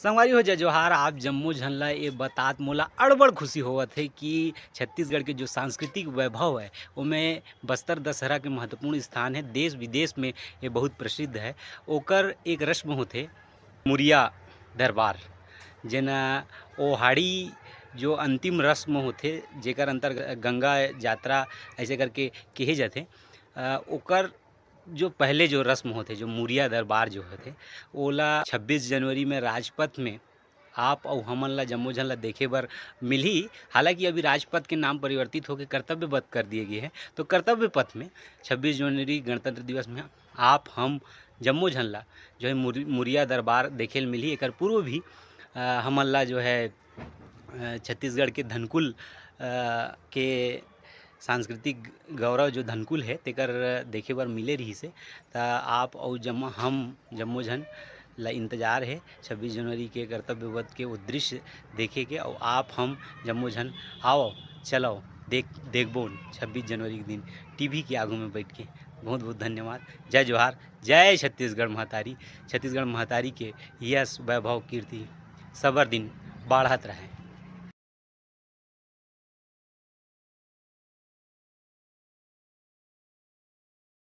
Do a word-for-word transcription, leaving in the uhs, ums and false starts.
संगवारी हो, जय जोहार। आप जम्मो झन ला ये बतात मोला अड़बड़ खुशी होवत हे कि छत्तीसगढ़ के जो सांस्कृतिक वैभव है, ओमे बस्तर दशहरा के महत्वपूर्ण स्थान है। देश विदेश में ये बहुत प्रसिद्ध है। ओकर एक रस्म होथे, मुरिया दरबार, जेना ओहाड़ी जो अंतिम रस्म होथे, जेकर अंतर्गत गंगा यात्रा ऐसे करके कहे जाथे, अ, ओकर जो पहले जो रस्म होथे, जो मुरिया दरबार जो होथे, ओला छब्बीस जनवरी में राजपथ में आप अउ हमन ला, जम्मो झन ला देखे बर मिलही। हालांकि अभी राजपथ के नाम परिवर्तित होके कर्तव्य पथ कर दिए गए हैं, तो कर्तव्य पथ में छब्बीस जनवरी गणतंत्र दिवस में आप हम जम्मो झन ला जो है मुर-, मुरिया दरबार देखे ल मिलही। एकर पूर्व भी, अ, हमन ला जो है, अ, छत्तीसगढ़ के धनकुल, अ, के सांस्कृतिक गौरव जो धनकुल है, तेकर देखे बर मिले रहिस हे। त आप अउ जम्मो, हम जम्मो झन ला इंतजार हे छब्बीस जनवरी के कर्तव्य पथ के वो दृश्य देखे के। अउ आप हम जम्मो झन आओ, चलो, देख, देखबो छब्बीस जनवरी के दिन टीवी के आगू में बैठ के। बहुत बहुत धन्यवाद। जय जोहार, जय छत्तीसगढ़ महतारी। छत्तीसगढ़ महतारी के यश, वैभव, कीर्ति सबर दिन बाढ़त रहे।